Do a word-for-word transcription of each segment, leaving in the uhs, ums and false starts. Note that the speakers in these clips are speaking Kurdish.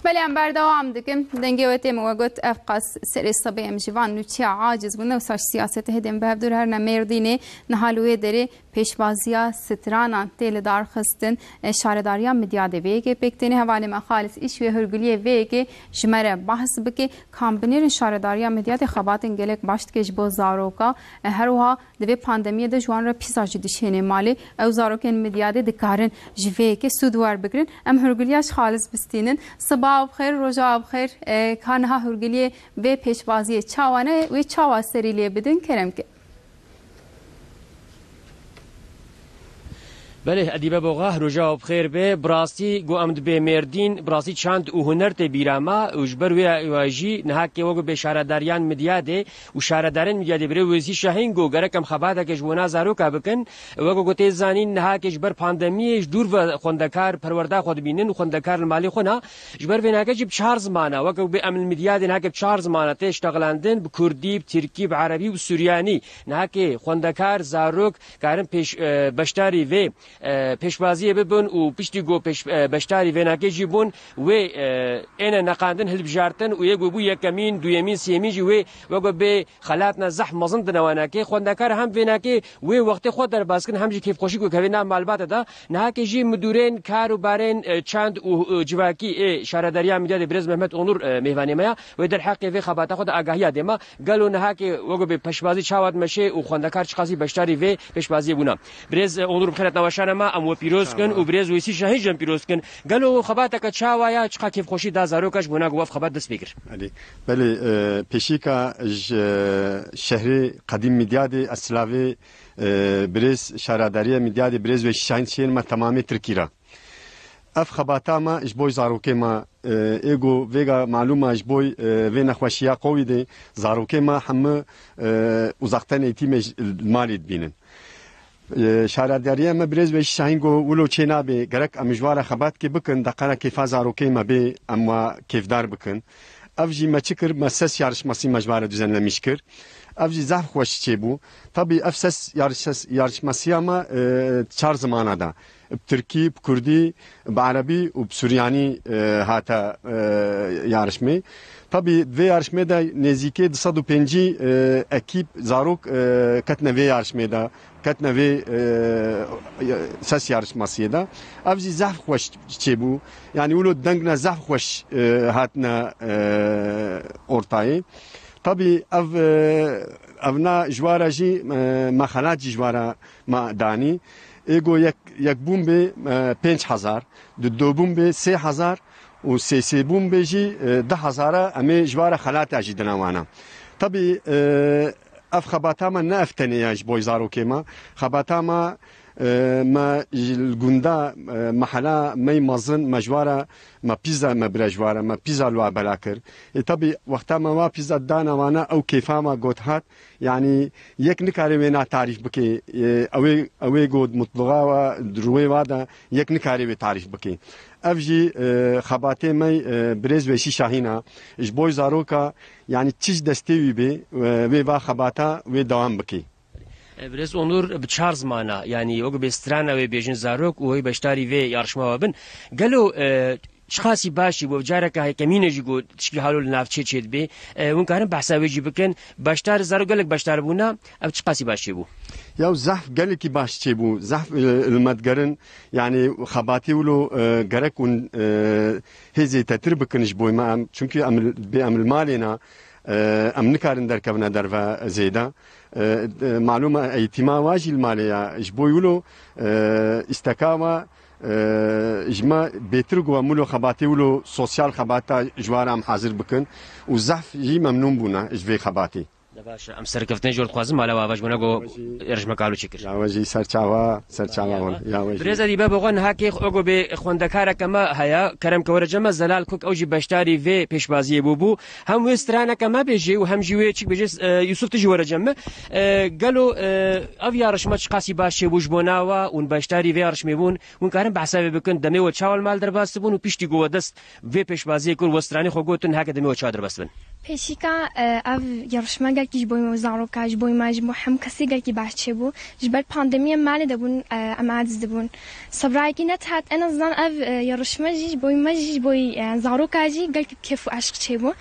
Belê, em berdewam dikin. Dengê we tê min we got, ev qas serê sebê em ji van nûçiya aciz bûn. Wisa ji siyasetê hêdên bi hevdûr herine Mêrdînê, niha li wê derê pêşbaziya stranan tê lidarxistin. E, Şaredariya Midyadê vê yekê pêk têne. Hevalê me Xalis Îş wê hûrguliyê vê yekê ji me re behs bike. Kam binêrin Şaredariya Midyadê xebatên gelek baş dike ji bo zaroka. E, her wiha di vê pandemiyê de ji wan re pîza jî dişêne malê. Ew zarokên Midyadê dikarin ji vê yekê sûd werbigirin. Em hûrguliya ji Xalis bistînin. Sibaha bi xêr, roja bi xêr. E, ka niha hûrguliyê vê pêşbaziyê çawa ne, wê çawa serî lê bidin, kerem ke. Belê, Edîbe Boxa, roja we bi xêr be. Bi rastî, got em dibê Mêrdîn, bi rastî çand û huner tê bîra me û ji ber wê jî niha ke wek bê şaredariyan Midyadê û şaredarên Midyadê birê Wêsî Şahîn got gerek em xebateke ji bona zaroka bikin. Wek ku tê zanîn, niha ke ji ber pandemiyê ji dûr ve xwendekar perwerda xwe dibînin û xwendekar li malê xwe ne. Ji ber vê nake jî bi çar zimana, weke bê em li Midyadê nake bi çar zimana tê ştexlandin, bi kurdî, bi tirkî, bi erebî û bi suryanî. Nake xwendekar, zarok karin pêş, e, beşdarî vê, e, pêşbaziyê bibin û piştî ku pêş, e, beşdarî vê nake jî bûn, wê, e, êne neqandin, hilbijartin û yê ku bû yekemîn, duyemîn, sêyemîn jî wê weke bê xelatna zehf mezin dine wanakê. Xwendekar hem vênakê wê wextê xwe derbas kin, hem jî kêfxweşî ku kevê nav malbate de. Nihakê jî midûrên kar û barên, e, çand û, e, civakî ê Şaredariya Midyadê birêz Mehmet Onur, e, mêvanê me ya. Wê derheqê vê xebata xwe de agahiya dê me. Gelo nihakê wek bê pêşbazî çawa dimeşê û xwendekar çiqasî beşdarî vê pêşbaziyê bûna? Birêz, e, Onur bi xêr hatina weşana me, em we pîroz kin û birêz Wêsî Şahîn jî em pîroz kin. Gelo xebateke çawa ya, çiqa kêfxweşî da zaroka ji bona ku ev xebat dest pê kir? Belê. Belê, e, pêşîka ji, e, şehrê qedîm Midyadê, ez silavê, e, birêz şaredariya Midyadê, birêz Wêsî Şahîn şêr me temamê Tirkî re. Ev xebata me ji bo zarokê me, e, ê ku vêga malûm e ji bo, e, vê nexweşiya Covidê, zarokê me hemû, e, uzaktan eğitimê ji malê dibînin. E, şaredariya me birêz Wêşî Şahîn got, wilo çê nabe, gerek em ji wa re xebatkê bikin, deqana kêfa zarokê me bê, em wa kêfdar bikin. Ev jî me çi kir, me ses yarışmasî me ji wa re düzenlemiş kir. Ev jî zehf xweş çêbû. Tabî ev ses yarış-, yarışmasiya me, e, çar zimana da. Bi tirkî, bi kurdî, bi erebî û bi suryanî, e, hate, e, yarişmê. Tabî vê yarişmê de nêzîkê du sed û pêncî, e, ekîp zarok, e, ketine vê yarişmê de, ketine vê, e, ses yarışmasiyê de. Ev jî zehf xweş çêbû. Yanî wilo dengna zehf xweş, e, hatine, e, ortayê. Tabî ev, e, evna ji wa re jî, e, me xelat jî ji wa re me danî. Ê go yek, yekbûn bê, e, pênc hezar, dudobûn bê sê hezar û sêsêbûn bê jî, e, du hezara em ê ji wa re xelata jî dina wana. Tabî, e, ev xebata me ne ev tenê ye ji bo zarokê me. Xebata me, e, me ji li gunda, e, mehela me yî mezin, me ji wa re, me pîza me bire ji wa re, me pîza li wa bela kir. Ê tabî wexta me wa pîza dana wana ew kêfa me got hat, Yanî yek nikare wê na tarîf bike. E, ew ê, ew ê got mutluxa wa, di rûyê wa de yek nikare wê tarîf bike. Ev jî, e, xebatê me, e, birêz Wêşî Şahîn a. Ji bo zaroka, yanî çi ji destê wî bê, e, wê va xebata wê dewam bike. E, birêz Onur bi çar zimana, yanî wek bê strana wê bêjin zarok û wê beşdarî vê yarışma wa bin. Gelo, e, Çiqasî baş jî bû, careke hekemîne jî ku tişkî halo li navçê çêdibe, e, hûn karin behsa wê jî bikin. Beşdar, zarok gelek beşdar bûna, ev çiqasî baş çêbû? Ya zehf gelekî baş çêbû, zehf, e, li me digerin, yanî xebatê wilo, e, gerek hûn, e, hê zêdetir bikin ji bo me em, çimkî em li, bê em li malê ne, e, em nikarin derkevine derve zêde. E, e, malûm e, eğitîma wa jî li malê ya. Ji bo wilo, e, îsteka wa, e, ji me bêtir ku em wilo xebatê wilo sosyal xebata ji wa re em hazir bikin û zehf jî memnûn bûne ji vê xebatê. De baş e, em serkeftin jor dixwazin mala wa ve ji bona ku yarışma kalo çêkir. Ya we jî serçawa, serçawa wan. Ya we jî. Birêz Edîbe Boxan, hakê xwe ku bê xwendekareke me heye, kerem ke were cem me, Zelal Kok, ew jî beşdarî vê pêşbaziyê bûbû. Hem wê straneke me bêjê û hem jî wê çik bêjê, e, Yusuf, tu jî were cem me. E, gelo, e, ev yarışma çiqasî baş çêbû ji bo nawa hûn beşdarî vê yarışmê bûn? Hûn karin behsa wê bikin, demê we çawa li mal derbas dibûn û piştî ku we dest vê pêşbaziyê kir, we stranê xwe gotin, heke demê we çawa derbas dibin? Pêşîka, e, ev yarışma gelkî ji bo zaroka, ji bo me, ji bo hemû kesî gelkî baş çêbû. Ji ber pandemiyê em malê de bûn, e, em aciz dibûn. Sebrayekî nedihat, en azından ev, e, yarışma jî ji bo me jî, ji bo, e, zaroka jî gelkî kêf û eşq çêbû.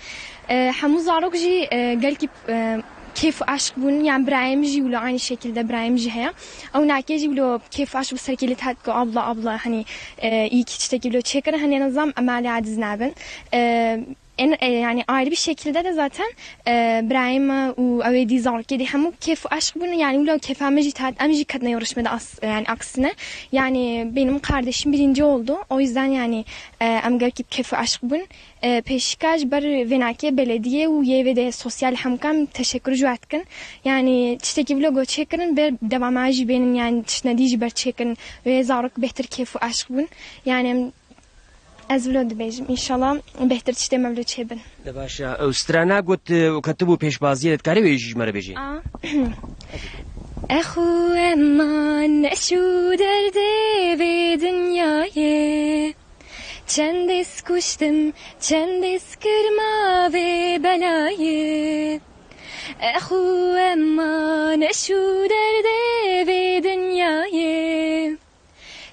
E, hemû zarok jî, e, gelkî, e, kêf û eşq bûn. Yani birayê min jî wilo aynı şekilde birayê min jî heye. Ew nakê jî wilo kêf û eşq bi serkê lê dihat ku abla, abla, hani, e, iyi ki tiştekî wilo çêkirin, hani en azından em malê aciz nabin. E, en, e, yani ayrı bir şekilde de zaten, e, birayê me û ew ê dî zarokê dî hemû kêf û eşq bûn. Yani wilo kêfa me jî dihat, em jî ketine yarışmada as-, yani aksine. Yani benim kardeşim birinci oldu. O yüzden yani, e, em gelkî kêf û eşq bûn. E, pêşîka ji ber vênakê belediyê û yê vê de sosyal hemûkan teşekkür ji we dikin. Yani tiştekî vlogo çêkirin, ber dewama jî bênin, yani tiştine dî jî ber çêkirin. Wê zarok bêhtir kêf û eşq bûn. Yani em Ez vilo dibêjim. Înşallah bêhtir tiştê me vilo çêbin. De baş e. Ew strana got, e, û ketibû pêşbaziyê, dikarî wê jî ji me re bêjî? A. Exû eman eşû derdê vê dinyayê. Çend êz kuştim, çend êz kirma vê belayê. Exû eman eşû derdê vê dinyayê.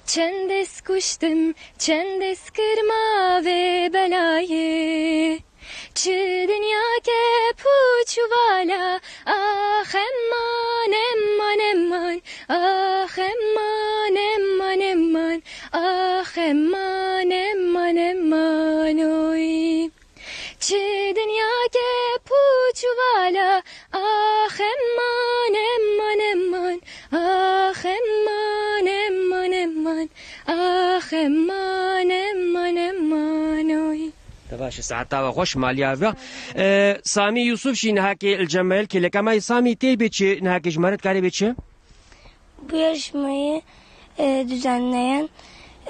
Çend êz kuştim, çend êz kirma vê belayê. Çi dinya kep û çuvala, ax eman, eman, eman. Ax eman, eman, eman. Ax eman, eman, eman, oy. Çi dinya kep û çuvala, ax eman, eman, eman. Ax eman, eman, eman. Ax eman, eman, eman, oy. De baş e, saeta we xweş, maliya ve. E, Samî Yusuf jî nihakê li cem me ye, li kêleka me ye. Samî, tê bê çi nihakê ji me re, dikarê bê çi? Bu yarışmayı, e, düzenleyen,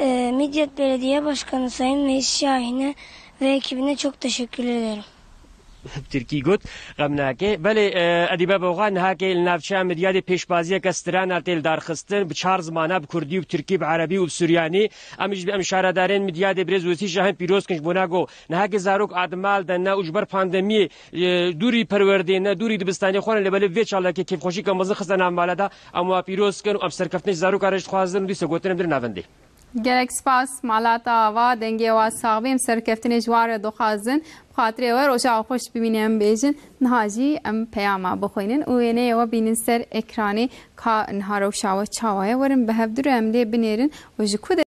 e, Midyat Belediye Başkanı Sayın Veysi Şahin'e ve ekibine çok teşekkür ederim. Bi tirkî got, xem nake. Belê, e, Edîbe Boxa nihakê li navçeya Midyadê pêşbaziyeke strana tê lidarxistin, bi çar zimana, bi kurdî û bi tirkî, bi erebî û bi suryanî. Em jî em şaredarên Midyadê birêz Wesî Şahin pîroz kin ji bona ku nihakê zarok a di mal de ne û ji ber pandemiyê, e, dûrî perwerdê ne, dûrî dibistanê xwe ne, lê belê vê çalakê kêfxweşîka mezin xiste nav mala de. Em wa pîroz kin û em serkeftinê ji zarokan re jî dixwazin û dîsa gotinê em dir navendê. Gelek spas, malata ava, dengê wa sax bê, em serkeftinê ji wan re dixwazin. Bi xatirê we roja xweş bimîne em bêjin. Niha jî em peyama bixwînin û wêneyê we bînin ser ekranê. Ka niha rewşa we çawa ye? Werin bi hev du re em lê binêrin û ji ku de